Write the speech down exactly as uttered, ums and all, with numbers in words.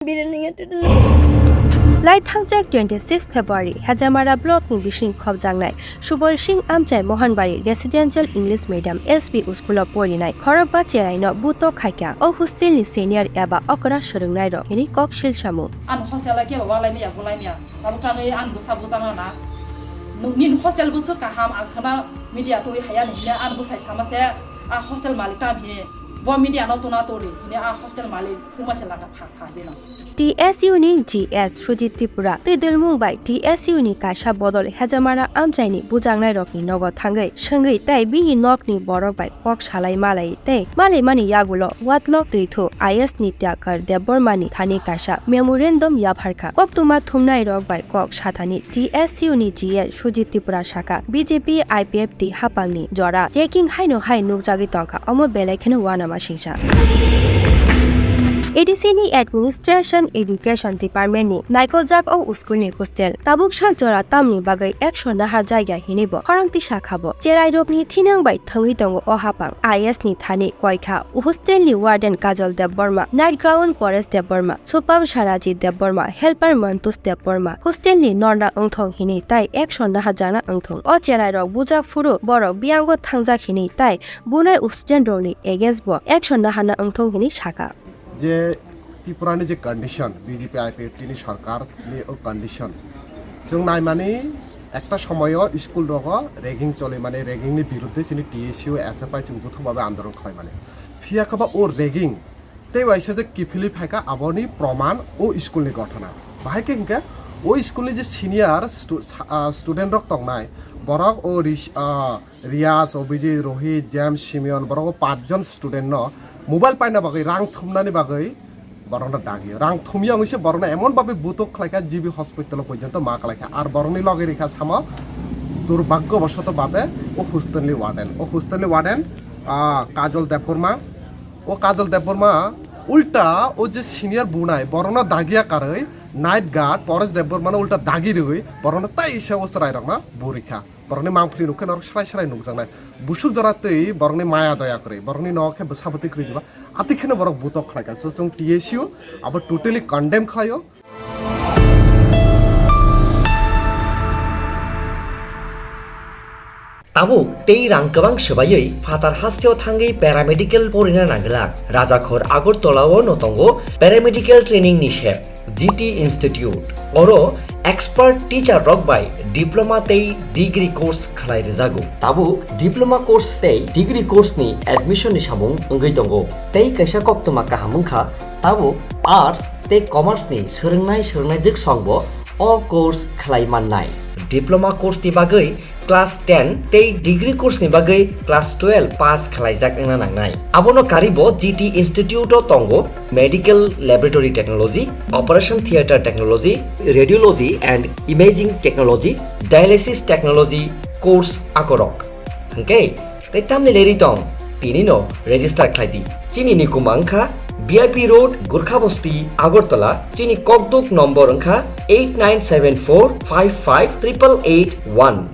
Lai thangjak twenty six February Hejamara block ni bising khopjaknai Subol Singh Amchai Mohanbari Residential English Medium S P school o porinai khorokba cherai no buto khaikha o hostel ni senior eba okra swrwngnai rok hwnwi kok sil samung. Ang hostel o kebo walai maya bulai maya abo tanwi ang bwsa bujang na nungni hostel bwswk kaham ang khana media twi haya ni hwnwi ang bwsai sama se a hostel malik tam hini bo media no tuna toli hini a hostel malik swngma se laka pha pha dino. T S U ni G S Sujit Tripura twi dwlmung bai T S U ni kaisa bodol Hejamara amchaini bujaknairokni nogo thangwi swngwi tei bini nokni borok bai kok salai malai tei malaimani yagulo Watlok Twithu I S Nityakar Debbarmani thani kaisa memorandum yapharkha. Koktwma thumnairok bai kok sathani T S U ni G S Sujit Tripura sakha, B J P I P F T hapangni jora taking haino hai nukjagwi tongkha, omo belai kheno uanama singsa. A D C ni Administration Education Department ni naikoljak o school ni hostel tabuk sak jora tamni bagwi ekso nahar jaiga hinwi bo khorang tisa kha bo. Cherairokni thinang bai thangwi tongo o hapang. I S ni thani koikha hostel ni warden Kajol Debbarma, night gown Paresh Debbarma, Supam Sarajit Debbarma, helper Mantosh Debbarma, hostel ni norna wngthong hinwi tai ekso naharjakna wngthong. O cherairok bujak phuru borok biyango thangjak hinwi tai bunai student rokni against bo ekso naharna wngthong hinwi sakha. Je Tripura ni je condition, B J P I P F T ni sarkar ni o condition, chwng naimani ekta somoyo school rogo ragging choli mani, ragging ni birudde chini T S U S F I chwng juthok babe andolon khlai mani. Phiya khe ba o ragging tei waisa je kiphilwi phaikha aboni proman o school ni gothana. Bahai khe hinkhe o school ni je senior stu-, sa-, ah, student rok tongnai, borok o ris-, ah, Riyas, Obijit, Rohit, James, Simeon, borok o pachjon student no mobile paina bagwi rang thumnani bagwi borokno dagi. Rang thumya wngwi se borokno emon babe butok khlaikha, G B hospital o porjonto ma khlaikha. Ar borokni loge rikha samo durbhagyobosoto babe o hostel ni warden. O hostel ni warden, ah, Kajol Debbarma. O Kajol Debbarma ulta o je senior bunai borokno dagiya karwi night guard Paresh Debbarma no ulta dagi rwi borokno taisa o chwrairokno burikha. Borokni mangpili rok khe norok srai srai nukjaknai. Busuk jora twi borokni maya doya kwrwi, borokni nok khe bwsa bwtwi kwrwi diba. Atwi kheno borok butok khlaikha. So chwng T S U abo totally condemn khlaio. Tabuk tei rang kwbang swbaiwi phatar hasteo thangwi paramedical porina nanglak. Rajakhor Agartala o no tongo paramedical training ni sep. G T Institute. Oro expert teacher rok bai diploma tei degree course khlai rwjago. Tabuk diploma course tei degree course ni admission ni samung wngwi tongo. Tei kaisa koktwma kaham wngkha, tabuk arts tei commerce ni swrwngnai swrwngnaijwk song bo o course khlai mannai. Diploma course ni bagwi class ten tei degree course ni bagwi class twelve pass khlaijak wngna nangnai. Abono karibo G T Institute o tongo Medical Laboratory Technology, Operation Theatre Technology, Radiology and Imaging Technology, Dialysis Technology course akorok. Hwnkhe tei tamni leri tong, tini no register khlai di. Chini ni kuma wngkha B I P Road, Gurkha Bosti, Agartala. Chini kokduk number wngkha eight nine seven four five five triple eight one.